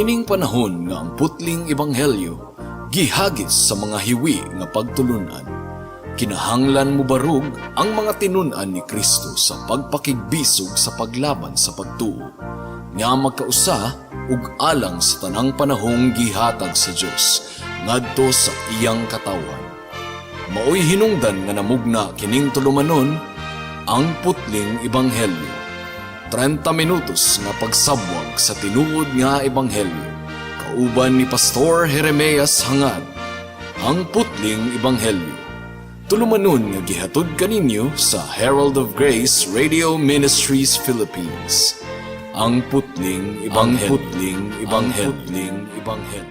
Niining panahon nga ang putling ebanghelyo gihagis sa mga hiwi nga pagtulunan, kinahanglan mobarog ang mga tinun-an ni Kristo sa pagpakigbisog sa paglaban sa pagtuo nga magkausa ug alang sa tanang panahong gihatag sa Dios ngadto sa iyang katawhan. Maoy hinungdan nga namugna kining tulumanon, Ang Putling Ebanghelyo. 30 minutos nga pagsabwag sa tinuod nga ebanghelyo. Kauban ni Pastor Jeremias Hangad. Ang Putling Ebanghelyo. Tulumanon nga gihatod kaninyo sa Herald of Grace Radio Ministries Philippines. Ang Putling Ebanghelyo. Ang Putling Ebanghelyo. Ang Putling Ebanghelyo.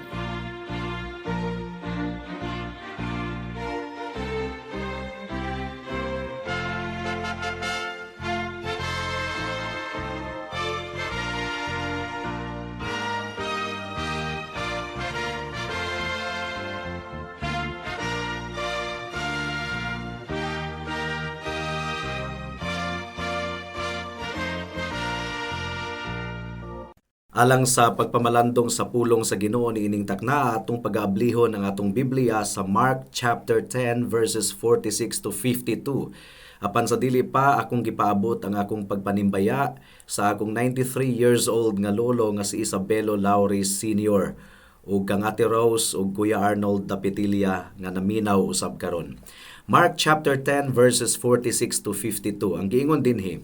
Alang sa pagpamalandong sa pulong sa Ginoo niining takna, atong pag-aablihon ang atong Biblia sa Mark chapter 10 verses 46 to 52. Apan sa dili pa, akong gipaabot ang akong pagpanimbaya sa akong 93 years old nga lolo nga si Isabelo Lauri Sr. ug kang Ate Rose ug Kuya Arnold Dapitilia nga naminaw usab karon. Mark chapter 10 verses 46 to 52. Ang giingon dinhi: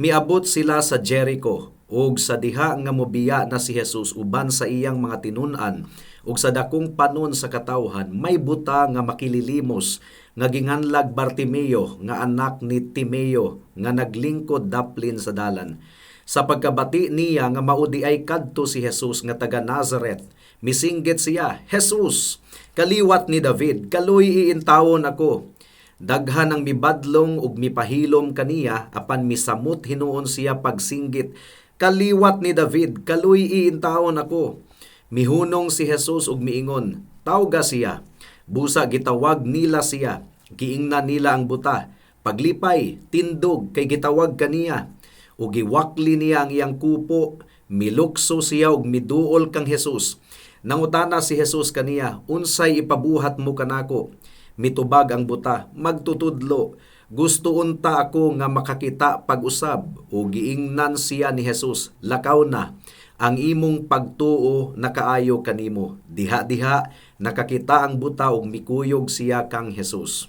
Miabot sila sa Jericho ug sa diha nga mobiya na si Jesus uban sa iyang mga tinun-an ug sa dakong panon sa katawhan, may buta nga makililimos nga ginganlag Bartimeo nga anak ni Timeo nga naglingkod daplin sa dalan. Sa pagkabati niya nga mao diay kadto si Jesus nga taga Nazareth, misinggit siya, "Jesus, kaliwat ni David, kaluy-i intawon ako." Daghan ang mibadlong ug mipahilom kaniya, apan misamot hinuon siya pagsinggit, "Kaliwat ni David, kaluy-i intawon ako." Mihunong si Jesus ug miingon, "Tawga siya." Busa gitawag nila siya. Giingnan nila ang buta, "Paglipay, tindog, kay gitawag kaniya." Ug giwakli niya ang iyang kupo, milukso siya ug miduol kang Jesus. Nangutana si Jesus kaniya, "Unsay ipabuhat mo kanako?" Mitubag ang buta, "Magtutudlo, gusto unta ako nga makakita pag-usab." Ug giingnan siya ni Jesus, "Lakaw na, ang imong pagtuo nakaayo kanimo." Diha-diha nakakita ang buta ug mikuyog siya kang Jesus.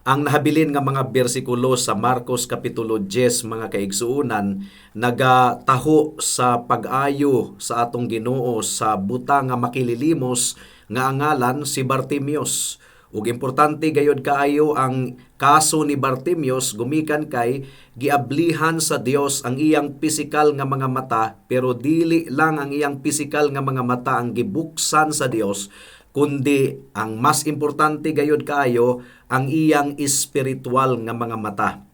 Ang nahabilin nga mga bersikulo sa Marcos Kapitulo 10, mga kaigsuonan, nagataho sa pag-ayo sa atong Ginoo sa buta nga makililimos nga ang ngalan si Bartimios. Ug importante gayod kaayo ang kaso ni Bartimios gumikan kay giablihan sa Dios ang iyang pisikal nga mga mata, pero dili lang ang iyang pisikal nga mga mata ang gibuksan sa Dios, kundi ang mas importante gayod kaayo ang iyang espiritual nga mga mata.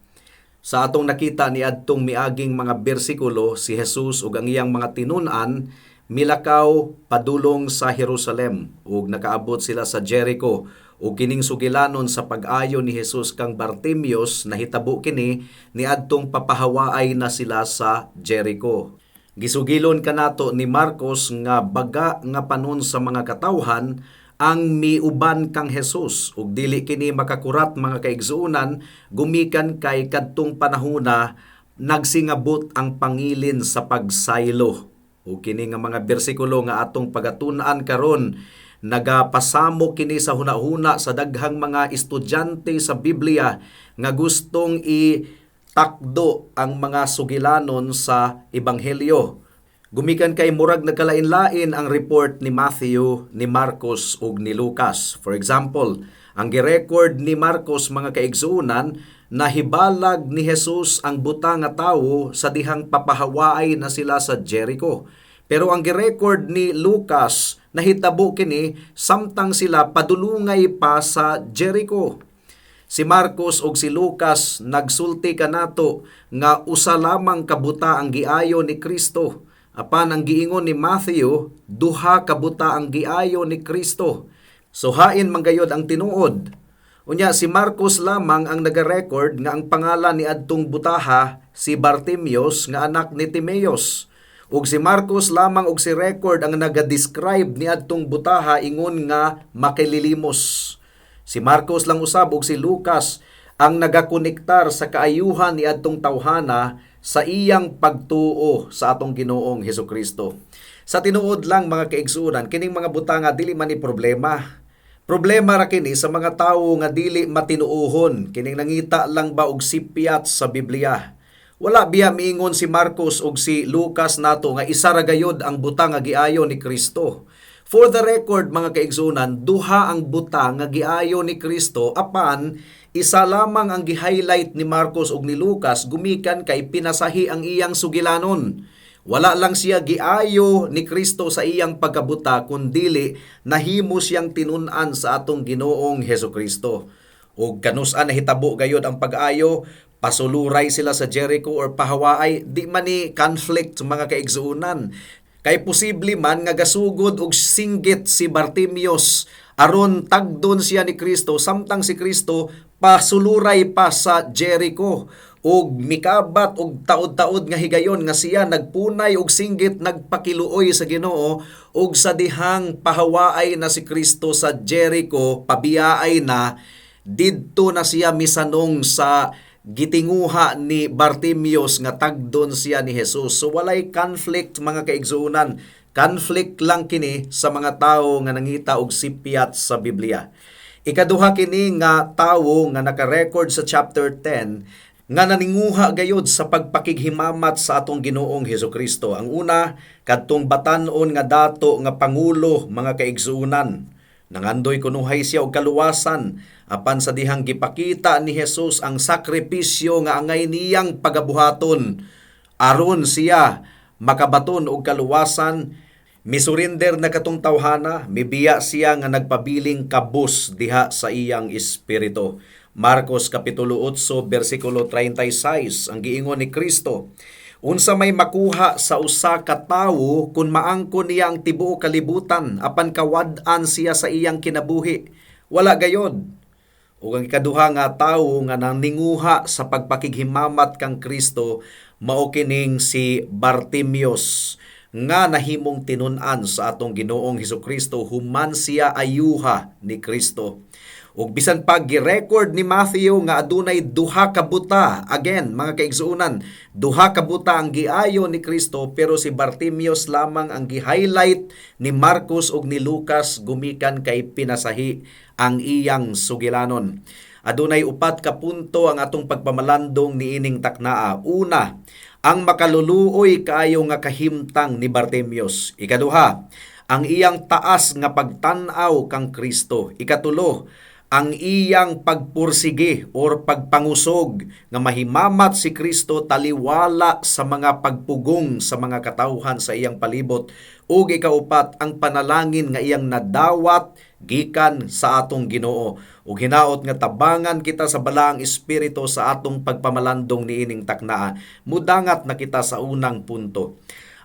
Sa atong nakita ni adtong miaging mga bersikulo, si Jesus ug ang iyang mga tinun-an milakaw padulong sa Jerusalem ug nakaabot sila sa Jericho. Ug kining sugilanon sa pag-ayo ni Jesus kang Bartimios nahitabo kini niadtong papahawaay na sila sa Jericho. Gisugilon kanato ni Marcos nga baga nga panon sa mga katawhan ang miuban kang Jesus, ug dili kini makakurat, mga kaigsuonan, gumikan kay kadtong panahona nagsingabot ang pangilin sa pagsaylo. Ug kini nga mga bersikulo nga atong pagatun-an karon, nagapasamo kini sa hunahuna sa daghang mga estudyante sa Biblia nga gustong itakdo ang mga sugilanon sa ebanghelyo. Gumikan kay murag nagkalain-lain ang report ni Matthew, ni Marcos ug ni Lucas. For example, ang girecord ni Marcos, mga kaigsuonan, nahibalag ni Jesus ang buta nga tawo sa dihang papahawaay na sila sa Jericho. Pero ang girecord ni Lucas, nahitabo kini samtang sila padulungay pa sa Jericho. Si Marcos ug si Lucas nagsulti kanato nga usa lamang kabuta ang giayo ni Kristo. Apan ang giingon ni Matthew, duha kabuta ang giayo ni Kristo. So hain man gayod ang tinuod? Unya si Marcos lamang ang naga-record nga ang pangalan ni adtong butaha si Bartimios nga anak ni Timeos. Ug si Marcos lamang og si record ang naga-describe niadtong butaha ingon nga makililimos. Si Marcos lang usab ug si Lucas ang nagakonektar sa kaayuhan niadtong tawhana sa iyang pagtuo sa atong Ginoong Hesukristo. Sa tinuod lang, mga kaigsuonan, kining mga butanga dili man ni problema. Problema ra kini sa mga tawo nga dili matinuohon, kining nangita lang ba og sipyat sa Biblia. Wala biya miingon si Marcos ug si Lucas nato nga isa ra gayod ang butang nga giayo ni Kristo. For the record, mga kaigsuonan, duha ang butang nga giayo ni Kristo, apan isa lamang ang gi-highlight ni Marcos ug ni Lucas gumikan kay pinasahi ang iyang sugilanon. Wala lang siya giayo ni Kristo sa iyang pagkabuta, kundili nahimo siyang tinun-an sa atong Ginoong Hesukristo. Ug kanus-an nahitabo gayod ang pag-ayo? Pasuluray sila sa Jericho or pahawaay. Di man ni conflict, mga kaigsuonan. Kay posible man nga gasugod og singgit si Bartimios aron tagdon siya ni Kristo samtang si Kristo pasuluray pa sa Jericho, ug mikabat og taod-taod nga higayon nga siya nagpunay og singgit, nagpakiluoy sa Ginoo, ug sa dihang pahawaay na si Kristo sa Jericho, pabiyaay na, didto na siya misanong sa gitinguha ni Bartimios nga tagdon siya ni Jesus. So walay conflict, mga kaigsuonan. Conflict lang kini sa mga tawo nga nangita og sipyat sa Biblia. Ikaduha kini nga tawo nga naka-record sa chapter 10 nga naninguha gayod sa pagpakighimamat sa atong Ginoong Hesukristo. Ang una, kadtong batan-on nga dato nga pangulo, mga kaigsuonan. Nangandoy kunuhay siya og kaluwasan, apan sa dihang gipakita ni Jesus ang sakripisyo nga angay niyang pagabuhaton aron siya makabaton og kaluwasan, misurinder na katong tawhana, mibiya siya nga nagpabiling kabus diha sa iyang espiritu. Marcos Kapitulo 8 bersikulo 36, ang giingon ni Kristo, "Unsa may makuha sa usa ka tawo kung maangkon niya ang tibuok kalibutan apan kawad-an siya sa iyang kinabuhi? Wala gayod." Ug ang ikaduha nga tawo nga naninguha sa pagpakighimamat kang Kristo mao kining si Bartimios nga nahimong tinun-an sa atong Ginoong Hesukristo human siya ayuha ni Kristo. Ug bisan pa gi-record ni Matthew nga adunay duha ka buta, again, mga kaigsuonan, duha ka buta ang giayo ni Kristo, pero si Bartimios lamang ang gi-highlight ni Marcos ug ni Lucas gumikan kay pinasahi ang iyang sugilanon. Adunay upat ka punto ang atong pagpamalandong niining taknaa. Una, ang makaluluoy kaayo nga kahimtang ni Bartimios. Ikaduha, ang iyang taas nga pagtan-aw kang Kristo. Ikatulo, ang iyang pagpursige or pagpangusog nga mahimamat si Kristo taliwala sa mga pagpugong sa mga katawhan sa iyang palibot. Ug ikaupat, ang panalangin nga iyang nadawat gikan sa atong Ginoo. Ug hinaot nga tabangan kita sa Balaang Espiritu sa atong pagpamalandong niining taknaa. Mudangat na kita sa unang punto.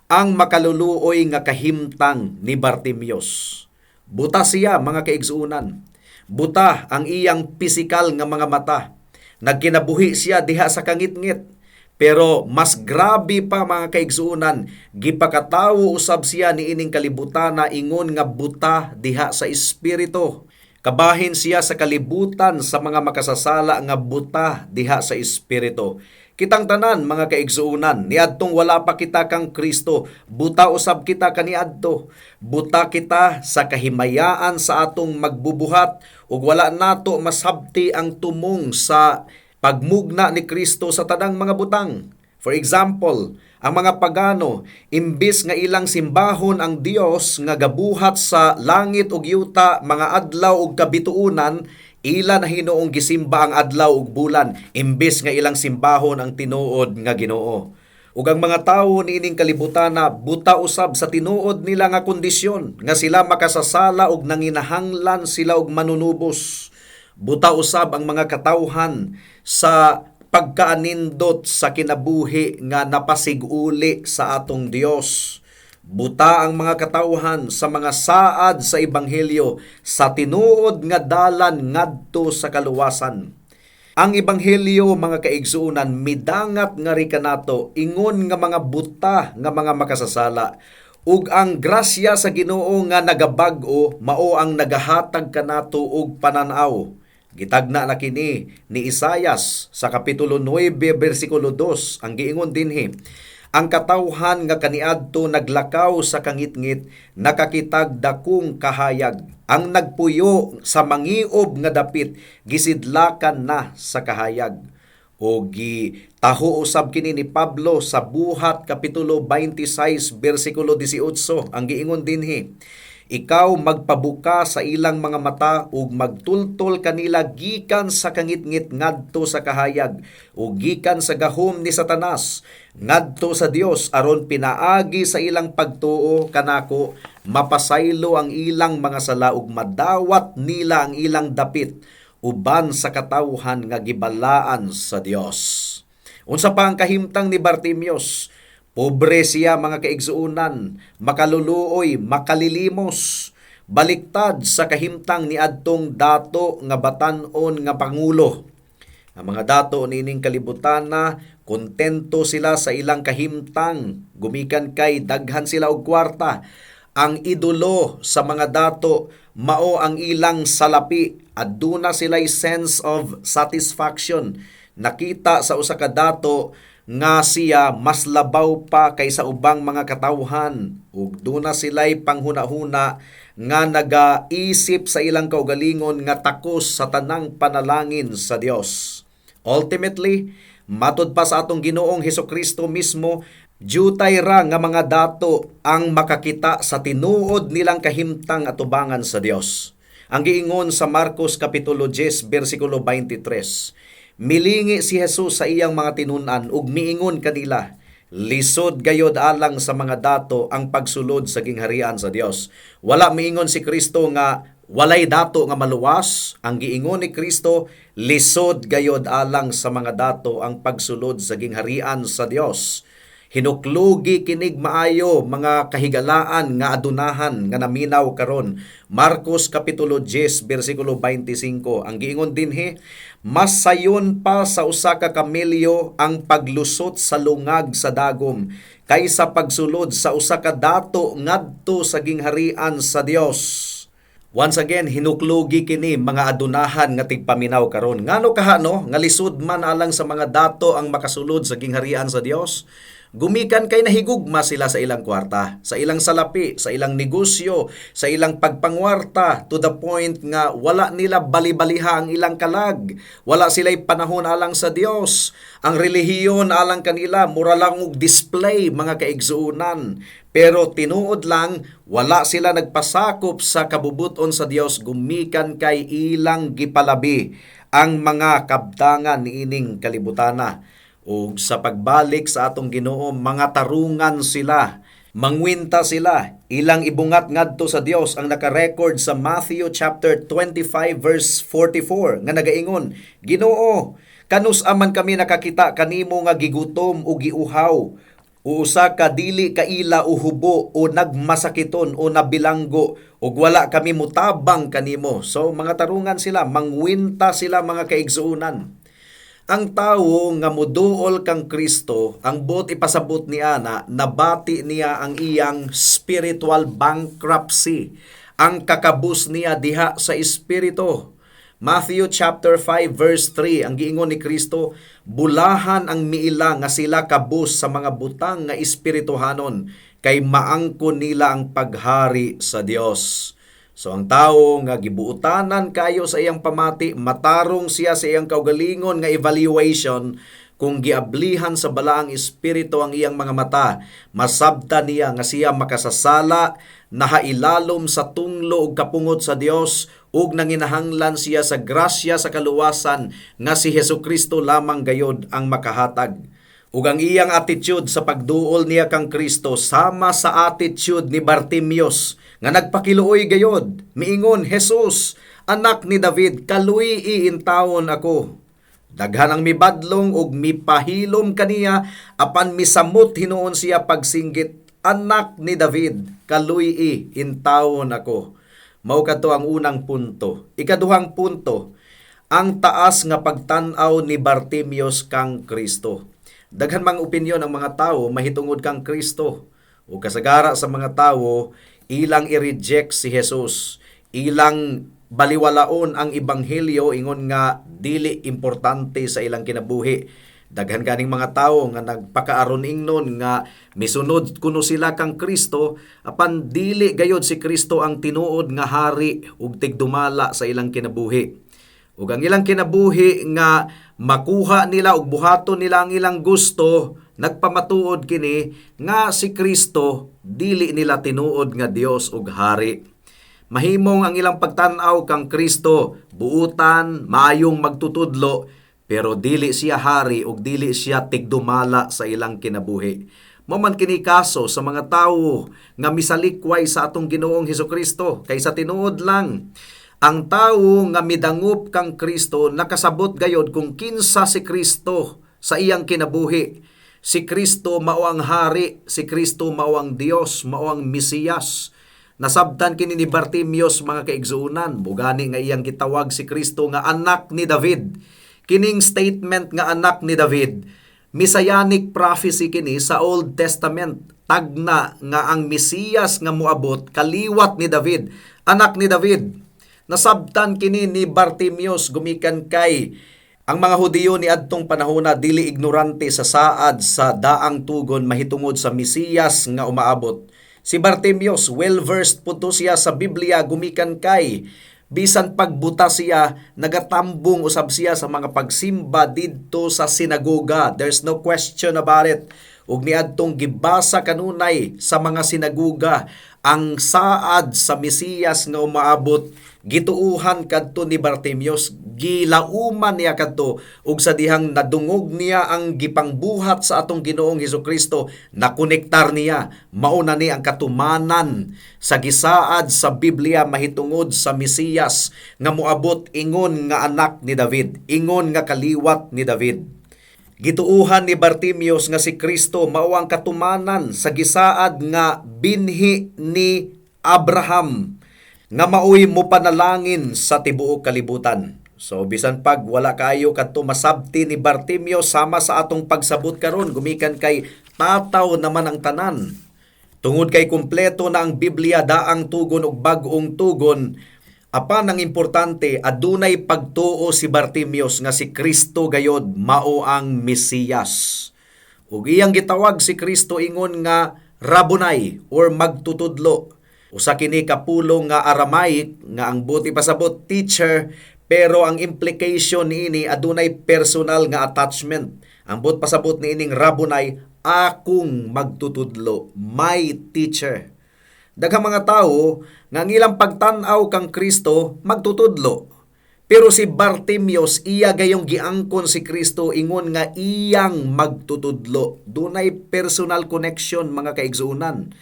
Ang makaluluoy nga kahimtang ni Bartimios. Buta siya, mga kaigsuonan. Buta ang iyang pisikal nga mga mata. Nagkinabuhi siya diha sa kangitngit. Pero mas grabe pa, mga kaigsuonan, gipakatawo usab siya niining kalibutan na ingon nga buta diha sa espiritu. Kabahin siya sa kalibutan sa mga makasasala nga buta diha sa espiritu. Kitang tanan, mga kaigsuonan, niadtong wala pa kita kang Kristo, buta usab kita kaniadto. Buta kita sa kahimayaan sa atong magbubuhat ug wala nato masabti ang tumong sa pagmugna ni Kristo sa tanang mga butang. For example, ang mga pagano, imbis nga ilang simbahon ang Dios nga gabuhat sa langit ug yuta, mga adlaw ug kabituonan, ila na hinuong gisimba ang adlaw ug bulan imbis nga ilang simbahon ang tinuod nga Ginoo. Ug ang mga tawo niining kalibutana buta usab sa tinuod nila nga kondisyon nga sila makasasala ug nanginahanglan sila og manunubos. Buta usab ang mga katawhan sa pagkaanindot sa kinabuhi nga napasiguli sa atong Dios. Buta ang mga katawhan sa mga saad sa ebanghelyo sa tinuod nga dalan ngadto sa kaluwasan. Ang ebanghelyo, mga kaigsuonan, midangat ngari kanato ingon nga mga buta nga mga makasasala. Ug ang grasya sa Ginoo nga nagabag-o mao ang nagahatag kanato og pananaw. Gitagna na kini ni Isayas sa kapitulo 9 bersikulo 2. Ang giingon dinhi, ang katawhan nga kaniadto naglakaw sa kangitngit nakakitag dakong kahayag. Ang nagpuyo sa mangiob nga dapit gisidlakan na sa kahayag. O gitaho usab kini ni Pablo sa Buhat kapitulo 26 bersikulo 18. Ang giingon dinhi, ikaw magpabuka sa ilang mga mata ug magtultol kanila gikan sa kangitngit ngadto sa kahayag ug gikan sa gahom ni Satanas ngadto sa Dios, aron pinaagi sa ilang pagtuo kanako mapasaylo ang ilang mga sala ug madawat nila ang ilang dapit uban sa katawhan nga gibalaan sa Dios. Unsa pa ang kahimtang ni Bartimios? Pobre siya, mga kaigsuonan, makaluluoy, makalilimos. Baliktad sa kahimtang ni adtong dato nga batan-on nga pangulo. Ang mga dato niining kalibutan na kontento sila sa ilang kahimtang, gumikan kay daghan sila og kwarta. Ang idolo sa mga dato mao ang ilang salapi. Aduna sila'y sense of satisfaction. Nakita sa usa ka dato nga siya mas labaw pa kaysa ubang mga katawhan, ug duna sila'y panghunahuna nga nagaisip sa ilang kaugalingon nga takos sa tanang panalangin sa Dios. Ultimately, matud pa sa atong Ginoong Hesukristo mismo, jutay ra nga mga dato ang makakita sa tinuod nilang kahimtang atubangan sa Dios. Ang giingon sa Marcos kapitulo 10 bersikulo 23, milingi si Jesus sa iyang mga tinun-an ug miingon kanila, lisod gayod alang sa mga dato ang pagsulod sa gingharian sa Dios. Wala miingon si Kristo nga walay dato nga maluwas. Ang giingon ni Kristo, lisod gayod alang sa mga dato ang pagsulod sa gingharian sa Dios. Hinuklugi kinig maayo, mga kahigalaan nga adunahan nga naminaw karon. Marcos kapitulo 10 bersikulo 25. Ang giingon dinhi, mas sayon pa sa usa ka kamelyo ang paglusot sa lungag sa dagom kaysa pagsulod sa usa ka dato ngadto sa gingharian sa Dios. Once again, hinuklugi kini mga adunahan nga tigpaminaw karon. Ngano kahano nga lisod man alang sa mga dato ang makasulod sa gingharian sa Dios? Gumikan kay nahigugma sila sa ilang kwarta, sa ilang salapi, sa ilang negosyo, sa ilang pagpangwarta, to the point nga wala nila balibaliha ang ilang kalag. Wala sila'y panahon alang sa Dios. Ang relihiyon alang kanila mura lang og display, mga kaigsuonan. Pero tinuod lang, wala sila nagpasakop sa kabubuton sa Dios gumikan kay ilang gipalabi ang mga kabtangan niining kalibutana. Ug sa pagbalik sa atong Ginoo, mga tarungan sila, mangwinta sila, ilang ibungat ngadto sa Dios ang naka-record sa Matthew chapter 25 verse 44 nga nagaingon, Ginoo, kanus aman kami nakakita kanimo nga gigutom o giuhaw, o usa ka dili kaila o hubo o nagmasakiton o nabilanggo, ug wala kami mutabang kanimo? So mga tarungan sila, mangwinta sila, mga kaigsuonan. Ang tawo nga muduol kang Kristo, ang buot ipasabot ni ana, nabati niya ang iyang spiritual bankruptcy, ang kakabus niya diha sa espiritu. Matthew chapter 5 verse 3, ang giingon ni Kristo, bulahan ang miila nga sila kabus sa mga butang nga espirituhanon, kay maangkon nila ang paghari sa Dios. So ang tawo nga gibuotanan kayo sa iyang pamati, matarong siya sa iyang kaugalingon nga evaluation, kung giablihan sa balaang espiritu ang iyang mga mata, masabta niya nga siya makasasala, nahailalom sa tunglo ug kapungot sa Dios, ug nanginahanglan siya sa grasya sa kaluwasan nga si Hesukristo lamang gayod ang makahatag. Ug ang iyang attitude sa pagduol niya kang Kristo sama sa attitude ni Bartimios nga nagpakiluoy gayod, miingon, Jesus, anak ni David, kaluy-i intawon ako. Daghan ang mibadlong ug mipahilom kaniya, apan misamot hinuon siya pagsinggit, anak ni David, kaluy-i intawon ako. Mao kadto ang unang punto. Ikaduhang punto, Ang taas nga pagtan-aw ni Bartimius kang Kristo. Daghan mang opinyon ang mga tawo mahitungod kang Kristo. Ug kasagara sa mga tawo ilang i-reject si Jesus, ilang baliwalaon ang ebanghelyo ingon nga dili importante sa ilang kinabuhi. Daghan ganing mga tawo nga nagpakaaron ingnon nga misunod kuno sila kang Kristo, apan dili gayod si Kristo ang tinuod nga hari ug tigdumala sa ilang kinabuhi. Ug ang ilang kinabuhi nga makuha nila ug buhaton nila ang ilang gusto, nagpamatuod kini nga si Kristo dili nila tinuod nga Dios ug hari. Mahimong ang ilang pagtan-aw kang Kristo buutan, maayong magtutudlo, pero dili siya hari ug dili siya tigdumala sa ilang kinabuhi. Mao man kini kaso sa mga tawo nga misalikway sa atong Ginoong Hesukristo, kaysa tinuod lang ang tawo nga midangop kang Kristo nakasabot gayod kung kinsa si Kristo sa iyang kinabuhi. Si Kristo mao ang hari, si Kristo mao ang Dios, mao ang Mesiyas. Nasabtan kini ni Bartimius, mga kaigsuonan, mugani nga iyang gitawag si Kristo nga anak ni David. Kining statement nga anak ni David, messianic prophecy kini sa Old Testament. Tagna nga ang Mesiyas nga moabot kaliwat ni David, anak ni David. Nasabtan kini ni Bartimius gumikan kay ang mga Hudiyo ni adtong panahona dili ignorante sa saad sa daang tugon mahitungod sa Mesiyas nga umaabot. Si Bartimius well-versed pud to siya sa Biblia gumikan kay bisan pagbuta siya, nagatambong usab siya sa mga pagsimba didto sa sinagoga. There's no question about it. Ug niadtong gibasa kanunay sa mga sinagoga ang saad sa Mesiyas nga umaabot, gituuhan kadto ni Bartimius, gilauman niya kadto, ug sa dihang nadungog niya ang gipangbuhat sa atong Ginoong Hesukristo, nakonektar niya, mao na ni ang katumanan sa gisaad sa Biblia mahitungod sa Mesiyas nga moabot ingon nga anak ni David, ingon nga kaliwat ni David. Gituuhan ni Bartimius nga si Kristo mao ang katumanan sa gisaad nga binhi ni Abraham nga maoy mopanalangin sa tibuok kalibutan. So bisan pag wala kayo kadto masabti ni Bartimius sama sa atong pagsabot karon gumikan kay tataw naman ang tanan. Tungod kay kumpleto na ang Biblia, daang tugon ug bag-ong tugon, apan ang importante adunay pagtuo si Bartimius nga si Kristo gayod mao ang Mesiyas. Ug iyang gitawag si Kristo ingon nga Rabunay or magtutudlo. Usa kini ka pulong nga Aramaic nga ang buot ipasabot teacher, pero ang implication niini adunay personal nga attachment. Ang buot pasabot niining Rabunay, akong magtutudlo, my teacher. Daghang mga tawo nga ang ilang pagtan-aw kang Kristo magtutudlo. Pero si Bartimius iya gayong giangkon si Kristo ingon nga iyang magtutudlo. Dunay personal connection, mga kaigsuonan.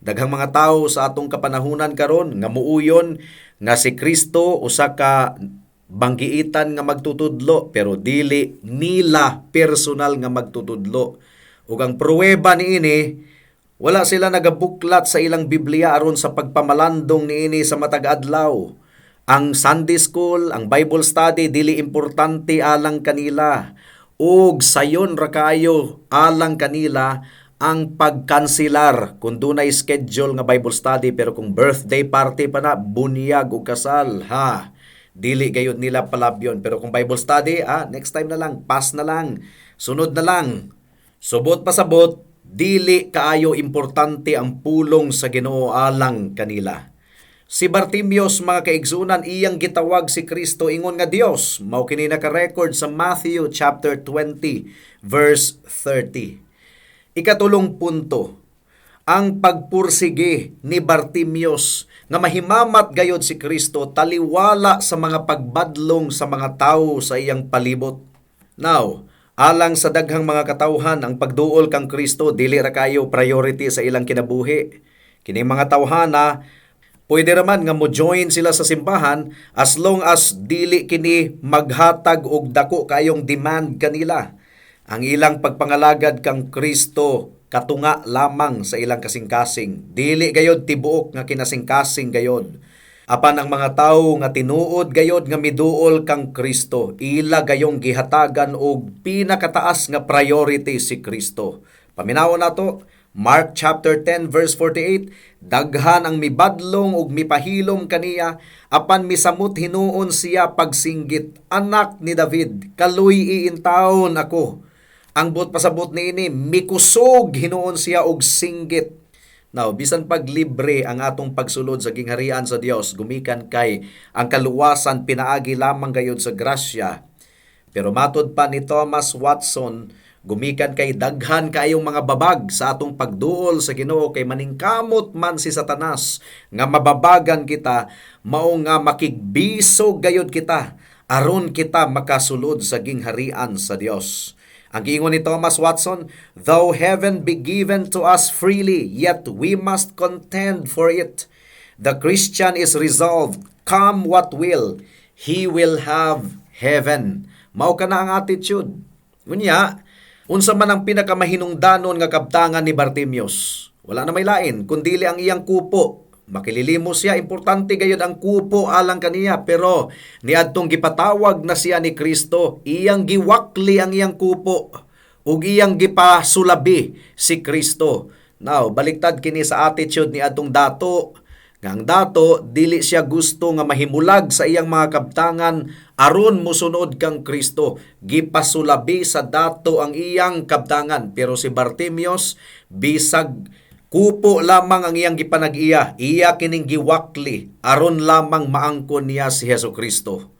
Daghang mga tawo sa atong kapanahunan karon nga muuyon nga si Kristo usa ka banggiitan nga magtutudlo, pero dili nila personal nga magtutudlo. Ug ang pruweba niini, wala sila nagabuklat sa ilang Biblia aron sa pagpamalandong niini sa matag adlaw. Ang Sunday school, ang Bible study dili importante alang kanila. Ug sayon ra kaayo alang kanila ang pagkanselar kung dunay schedule nga Bible study, pero kung birthday party pa na, bunyag ug kasal, ha, dili gayud nila palabyon. Pero kung Bible study, next time na lang, pass na lang, sunod na lang. Subot pasabot, dili kaayo importante ang pulong sa Ginoo alang kanila. Si Bartimius, mga kaigsunan, iyang gitawag si Kristo ingon nga Dios. Mao kini naka-record sa Matthew chapter 20 verse 30. Ikatulong punto, ang pagpursige ni Bartimius nga mahimamat gayod si Kristo taliwala sa mga pagbadlong sa mga tawo sa iyang palibot. Now, alang sa daghang mga katawhan, ang pagduol kang Kristo dili ra kayo priority sa ilang kinabuhi. Kini mga tawhana, pwede raman nga mo join sila sa simbahan as long as dili kini maghatag og dako kayong demand kanila. Ang ilang pagpangalagad kang Kristo katunga lamang sa ilang kasing-kasing. Dili gayod tibuok nga kinasing-kasing gayod. Apan ang mga tawo nga tinuod gayod nga miduol kang Kristo, ila gayong gihatagan og pinakataas nga priority si Kristo. Paminawon nato Mark chapter 10 verse 48, daghan ang mibadlong ug mipahilom kaniya, apan misamot hinuon siya pagsinggit, "Anak ni David, kaluy-i intawon ako." Ang buot pasabot niini, mikusog hinuon siya og singgit. Now, bisan pag libre ang atong pagsulod sa gingharian sa Dios, gumikan kay ang kaluwasan pinaagi lamang gayud sa grasya. Pero matod pa ni Thomas Watson, gumikan kay daghan kaayong mga babag sa atong pagduol sa Ginoo kay maningkamot man si Satanas nga mababagan kita, mao nga makigbisog gayud kita aron kita makasulod sa gingharian sa Dios. Ang giingon ni Thomas Watson, "Though heaven be given to us freely, yet we must contend for it. The Christian is resolved, come what will, he will have heaven." Mao kana ang attitude. Unya, unsa man ang pinakamahinungdanon nga kabtangan ni Bartimius? Wala na may lain, kundili ang iyang kupo. Makililimos siya, importante gayud ang kupo alang kaniya, pero niadtong gipatawag na siya ni Kristo, iyang giwakli ang iyang kupo ug iyang gipasulabi si Kristo. Now, baliktad kini sa attitude ni adtong dato, nga ang dato dili siya gusto nga mahimulag sa iyang mga kabtangan aron mosunod kang Kristo. Gipasulabi sa dato ang iyang kabtangan, pero si Bartimius, bisag kupo lamang ang iyang gipanag-iya, iya kining giwakli aron lamang maangkon niya si Hesus Kristo.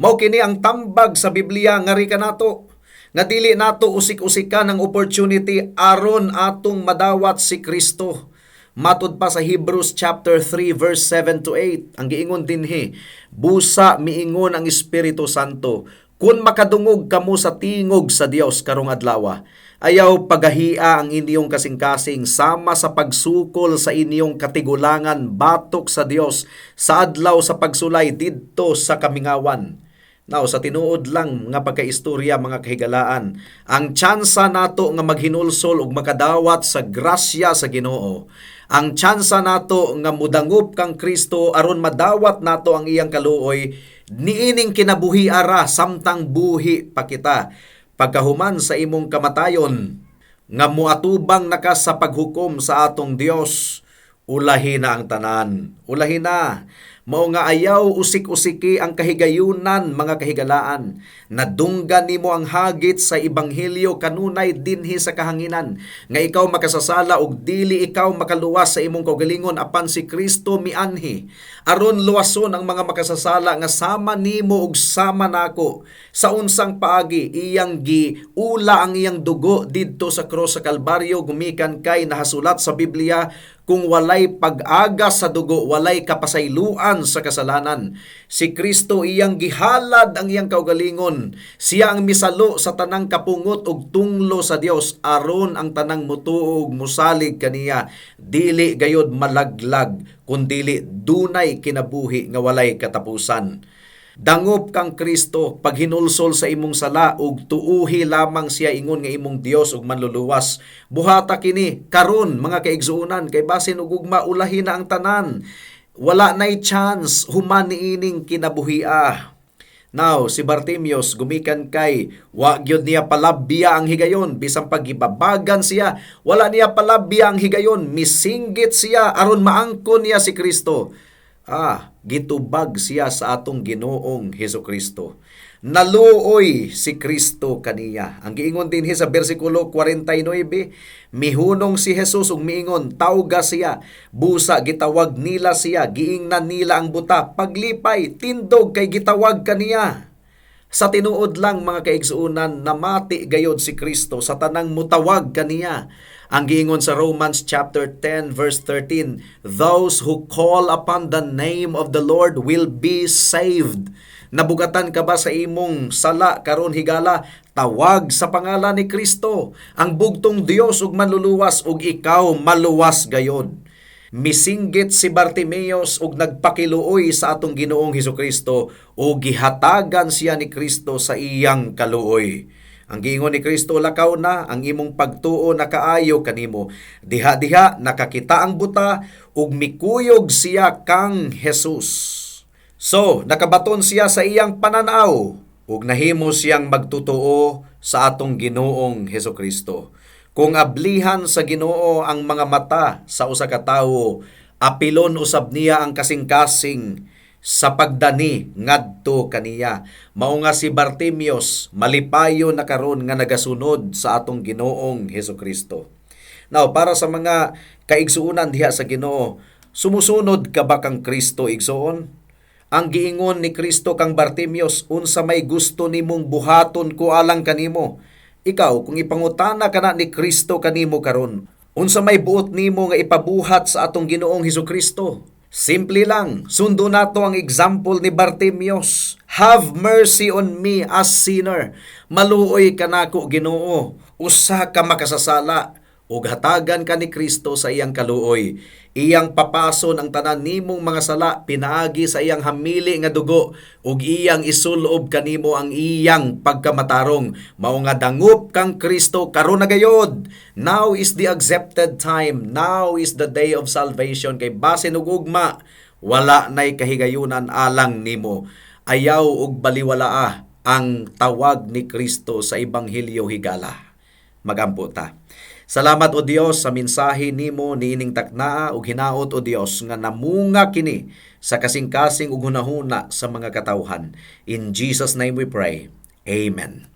Mao kini ang tambag sa Biblia nga ri kanato, nga dili nato usik-usikan ang opportunity aron atong madawat si Kristo. Matud pa sa Hebrews chapter 3 verse 7 to 8, ang giingon dinhi, "Busa miingon ang Espiritu Santo, kung makadungog kamo sa tingog sa Dios karong adlaw, ayaw pagahia ang inyong kasing-kasing sama sa pagsukol sa inyong katigulangan batok sa Dios sa adlaw sa pagsulay didto sa kamingawan." Now, sa tinuod lang nga pagkaistorya, mga kahigalaan, ang tsansa nato nga maghinulsol ug makadawat sa grasya sa Ginoo, ang tsansa nato nga mudangup kang Kristo aron madawat nato ang iyang kaluoy niining kinabuhi ara samtang buhi pa kita. Pagkahuman sa imong kamatayon nga muatubang naka sa paghukom sa atong Dios, ulahi na ang tanan. Ulahi na. Mao nga ayaw usik-usiki ang kahigayunan, mga kahigalaan. Nadunggan nimo ang hagit sa ebanghelyo kanunay dinhi sa kahanginan, nga ikaw makasasala ug dili ikaw makaluwas sa imong kaugalingon, apan si Kristo mianhi aron luwason ang mga makasasala nga sama nimo ug sama nako. Sa unsang paagi? Iyang giula ang iyang dugo didto sa krus sa Kalbaryo, gumikan kay nahasulat sa Biblia, kung walay pag-agas sa dugo, walay kapasayloan sa kasalanan. Si Kristo, iyang gihalad ang iyang kaugalingon. Siya ang misalo sa tanang kapungot ug tunglo sa Dios aron ang tanang mutuo ug musalig kaniya dili gayod malaglag kundili dunay kinabuhi nga walay katapusan. Dangop kang Kristo paghinulsol sa imong sala ug tuuhi lamang siya ingon nga imong Dios ug manluluwas. Buhata kini karon, mga kaigsuonan, kay basin ug ugma ulahi na ang tanan. Wala nay chance human niining kinabuhia. Now, si Bartimius, gumikan kay wa gyud niya palabya ang higayon, bisan pagibabagan siya, wala niya palabya ang higayon, misinggit siya aron maangkon niya si Kristo. Gitubag siya sa atong Ginoong Hesus Kristo. Naluoy si Kristo kaniya. Ang giingon dinhi sa bersikulo 49, mihunong si Jesus ug miingon, "Tawga siya." Busa gitawag nila siya, giingnan nila ang buta, "Paglipay, tindog kay gitawag kaniya." Sa tinuod lang, mga kaigsuonan, namati gayod si Kristo sa tanang mutawag kaniya. Ang giingon sa Romans chapter 10 verse 13, "Those who call upon the name of the Lord will be saved." Nabugatan ka ba sa imong sala karon higala? Tawag sa pangalan ni Kristo, ang bugtong Dios ug manluluwas, ug ikaw maluwas gayod. Misinggit si Bartimeos ug nagpakiluoy sa atong Ginoong Hesukristo ug gihatagan siya ni Kristo sa iyang kaluoy. Ang giingon ni Kristo, "Lakaw na, ang imong pagtuo nakaayo kanimo." Diha-diha nakakita ang buta ug mikuyog siya kang Jesus. So, nakabaton siya sa iyang pananaw ug nahimo siyang magtutuo sa atong Ginoong Hesukristo. Kung ablihan sa Ginoo ang mga mata sa usa ka tawo, apilon usab niya ang kasing-kasing sa pagdani ngadto kaniya. Mao nga si Bartimios malipayon na karon nga nagasunod sa atong Ginoong Hesukristo. Now, para sa mga kaigsuonan diha sa Ginoo, sumusunod ka ba kang Kristo, igsoon? Ang giingon ni Kristo kang Bartimios, "Unsa may gusto nimong buhaton ko alang kanimo?" Ikaw, kung ipangutana kana ni Kristo kanimo karon, unsa may buot nimo nga ipabuhat sa atong Ginoong Hesukristo? Simple lang, sundo nato ang example ni Bartimios. "Have mercy on me, a sinner." Maluoy kanako, Ginoo, usa ka makasasala. Ug hatagan ka ni Kristo sa iyang kaluoy. Iyang papason ang tanan nimong mga sala pinaagi sa iyang hamili nga dugo ug iyang isulob kanimo ang iyang pagkamatarong. Mao nga dangup kang Kristo karon na gayod. Now is the accepted time. Now is the day of salvation, kay basin ug ugma wala nay kahigayunan alang nimo. Ayaw og baliwalaa ang tawag ni Kristo sa Ebanghelyo higala. Magampo ta. Salamat, O Dios, sa mensahe nimo niining taknaa ug hinaot, O Dios, nga namunga kini sa kasing-kasing ug hunahuna sa mga katawhan. In Jesus' name we pray. Amen.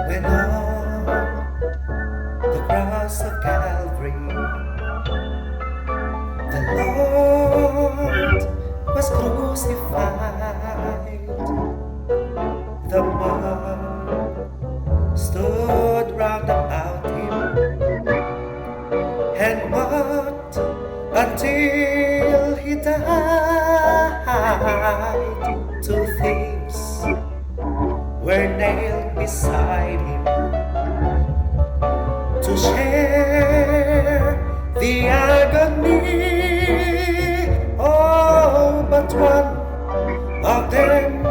When on the cross of Calvary, the Lord was crucified, the mob stood round about him and mocked until he died. Two thieves were nailed beside him to share the agony. Oh, but one of them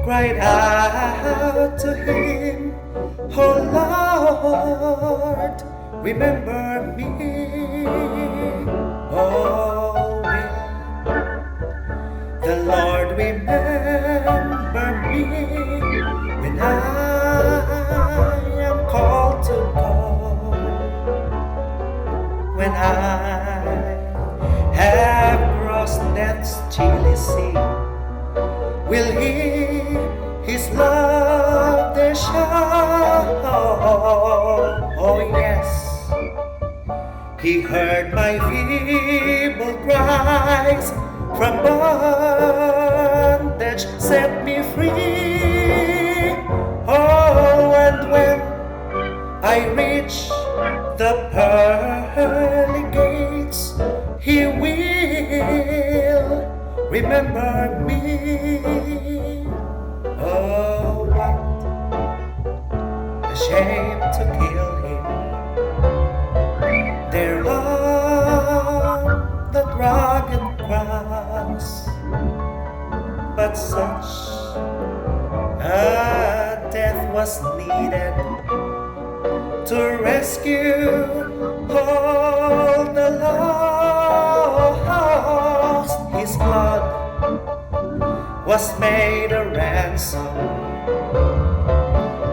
cried out to him, "Oh Lord, remember me." Oh, will the Lord remember me when I am called to go? When I have crossed death's chilly sea, will he his love there show? Oh yes, he heard my feeble cries, from bondage set me free. Oh, and when I reach the pearly gates, he will remember me. Oh, what a shame to kill him there on that rugged cross. But such a death was needed to rescue all the lost. His blood was made a ransom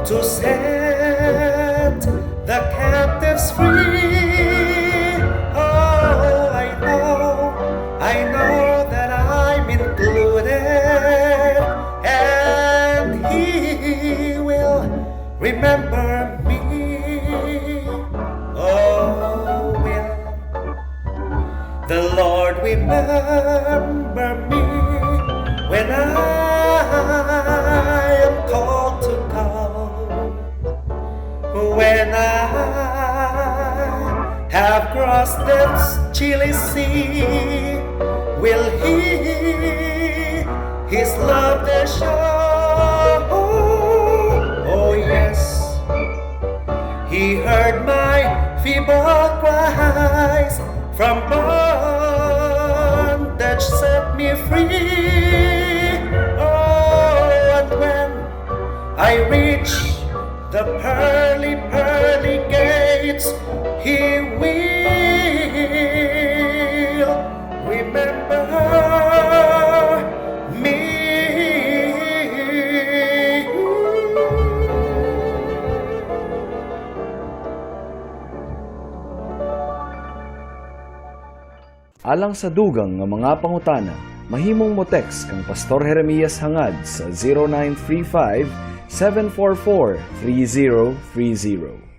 to set the captives free. Oh, I know that I'm included, and he will remember me. Oh, will the Lord remember me when I am called to go? When I have Have crossed death's chilly sea, will He His love there show? Oh yes, He heard my feeble cries, from bondage set me free. Oh, and when I reach the pearly, pearly gates, He will remember me. Alang sa dugang nga mga pangutana, mahimong mo text kang Pastor Jeremias Hangad sa 0935 744 3030.